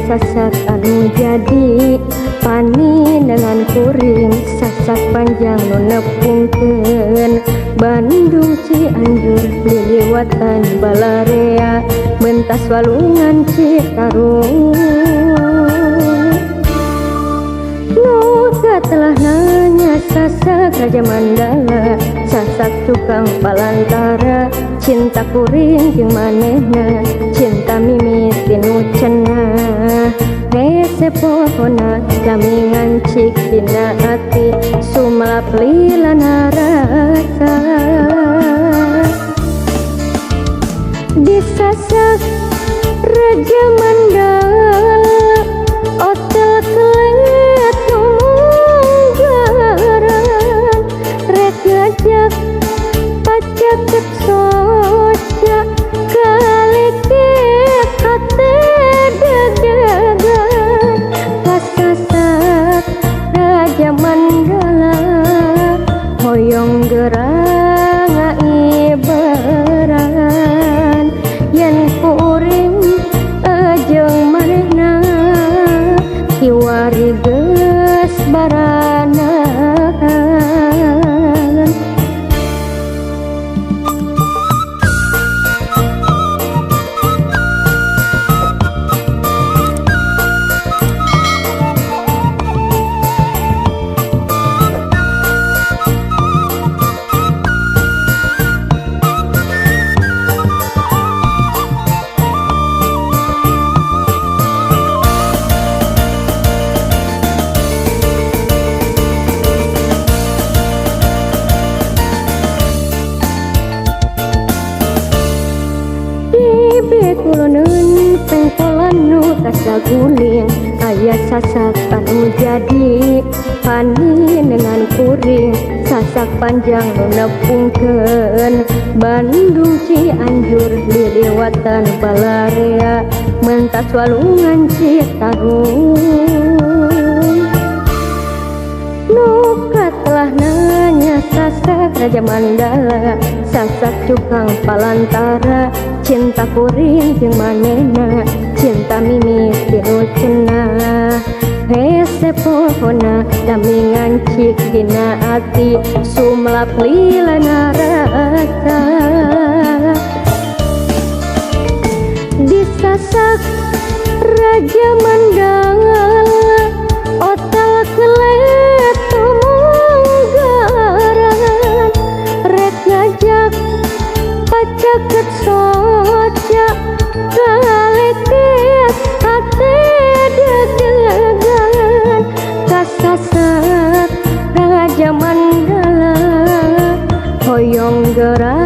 sasak anu jadi paninengan kuring sasak panjang nu nepungkeun Bandung Cianjur liliwatan balarea mentas walungan Citarum. Nu telah nanya sasak Raja Mandala sasak cukang palantara cinta kuring jeung manehna cinta mimiti nu cenah hese pohona lami ngancik dina ati sumalap lilana rasa disasak Raja Mandala otel kelet munggaran rek ngajak pacaket soca kaleket hate deg-degan kasasak Raja Mandala hoyong gerang ngaibaran yen kuring jeung manehna kiwari geus baranahan. Kuloneun pengkolan nu kasaguling aya sasak anu jadi paninengan kuring sasak panjang nu nepungkeun Bandung Cianjur liliwatan balarea mentas walungan Citarum. Nu telah nanya sasak Raja Mandala sasak cukang palantara cinta kuring jeung manehna cinta mimiti nu cenah hese pohona lami ngancik dina ati sumelap lilana rasa disasak Raja Mandala otal kelet munggaran rek ngajak pacaket soca kaleket hate deg-degan kasasak Raja Mandala hoyong gerang.